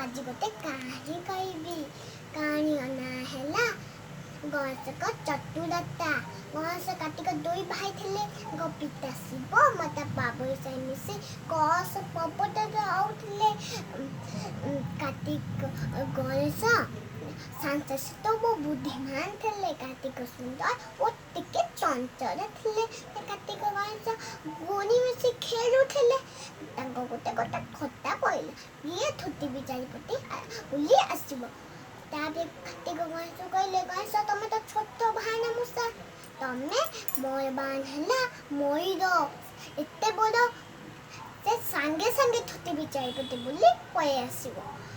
ଆଜି ଗୋଟେ କାହାଣୀ କହିବି। କାହାଣୀର ନାଁ ହେଲା ଗଣେଶଙ୍କ ଚତୁରତା। ଗଣେଶ କାର୍ତ୍ତିକ ଦୁଇ ଭାଇ ଥିଲେ। ତାଙ୍କ ପିତା ଶିବ, ମାତା ପାର୍ବତୀ ସାଙ୍ଗେ ମିଶି କୈଳାସ ପର୍ବତରେ ରହୁଥିଲେ। କାର୍ତ୍ତିକ ଗଣେଶ ଶାନ୍ତଶିଷ୍ଟ ଓ ବୁଦ୍ଧିମାନ ଥିଲେ। କାର୍ତ୍ତିକ ସୁନ୍ଦର ଓ ଟିକେ ଚଞ୍ଚଳ ଥିଲେ। କାର୍ତ୍ତିକ ଗଣେଶ ଗୁଣି ମିଶି ଖେଳୁଥିଲେ। ତାଙ୍କ ଗୋଟେ ଗୋଟେ ଖତା ପଡ଼ିଲା, କିଏ ପୃଥିବୀ ଚାରିପଟେ ବୁଲି ଆସିବ। ତାପରେ କାର୍ତ୍ତିକ ଗଣେଶ କହିଲେ, ଗଣେଶ, ତମେ ତ ଛୋଟ ବାହାନ ମୂଷା, ତମେ ମୋର ବାହାନ ହେଲା ମୟୂର, ଏତେ ବଡ଼, ସେ ସାଙ୍ଗେ ସାଙ୍ଗେ ପୃଥିବୀ ଚାରିପଟେ ବୁଲି ପଳେଇ ଆସିବ,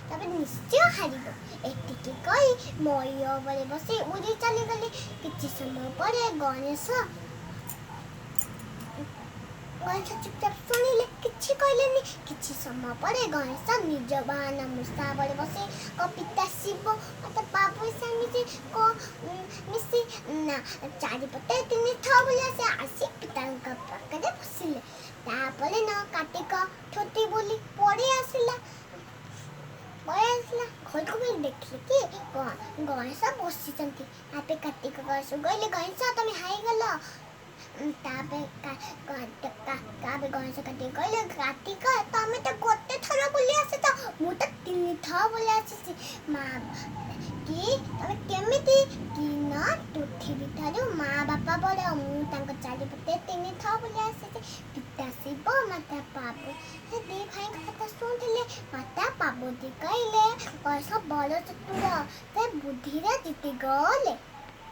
ତାପରେ ନିଶ୍ଚୟ ହାରିବ। ଏତିକି କହି ମୟୂର ଉପରେ ବସି ଉଡ଼ି ଚାଲିଗଲେ। କିଛି ସମୟ ପରେ ଗଣେଶ ଚୁପଚାପ ଶୁଣିଲେ, କିଛି କହିଲେନି। କିଛି ସମୟ ପରେ ଗଣେଶ ନିଜ ବାହାନ ମୂଷା ଉପରେ ବସି ପିତା ଶିବ ମାତା ପାର୍ବତୀ ସାଙ୍ଗେ ମିଶି ନା ଚାରିପଟେ ତିନି ଥର ବୁଲି ଆସି ଆସି ପିତାଙ୍କ ପାଖରେ ବସିଲେ। ତାପରେ ନା କାର୍ତ୍ତିକ ଠୋଟି ବୁଲି ପଳେଇ ଆସିଲା। ଘରକୁ ବି ଦେଖିଲେ କି ଗଣେଶ ବସିଛନ୍ତି। ତାପରେ କାର୍ତ୍ତିକ ଗଣେଶ କହିଲେ, ଗଣେଶ, ତମେ ହାରିଗଲ। ତାପରେ ଗଣେଶ କାର୍ତ୍ତିକ କହିଲେ, କାର୍ତ୍ତିକ, ତମେ ତ ଗୋଟେ ଥର ବୁଲି ଆସିଛ, ମୁଁ ତ ତିନି ଥର ବୁଲି ଆସିଛି। ମା କି ତମେ କେମିତି କି ନା ପୃଥିବୀ ଠାରୁ ମା ବାପା ବଡ଼, ମୁଁ ତାଙ୍କ ଚାରିପଟେ ତିନି ଥର ବୁଲି ଆସିଛି। ପିତା ଶିବ ମାତା ପାର୍ବତୀ ସେ ଦୁଇ ଭାଇଙ୍କ କଥା ଶୁଣୁଥିଲେ। ମାତା ପାର୍ବତୀ କହିଲେ, ଗଣେଶ ବଡ଼ ଚତୁର, ସେ ବୁଦ୍ଧିରେ ଜିତିଗଲେ।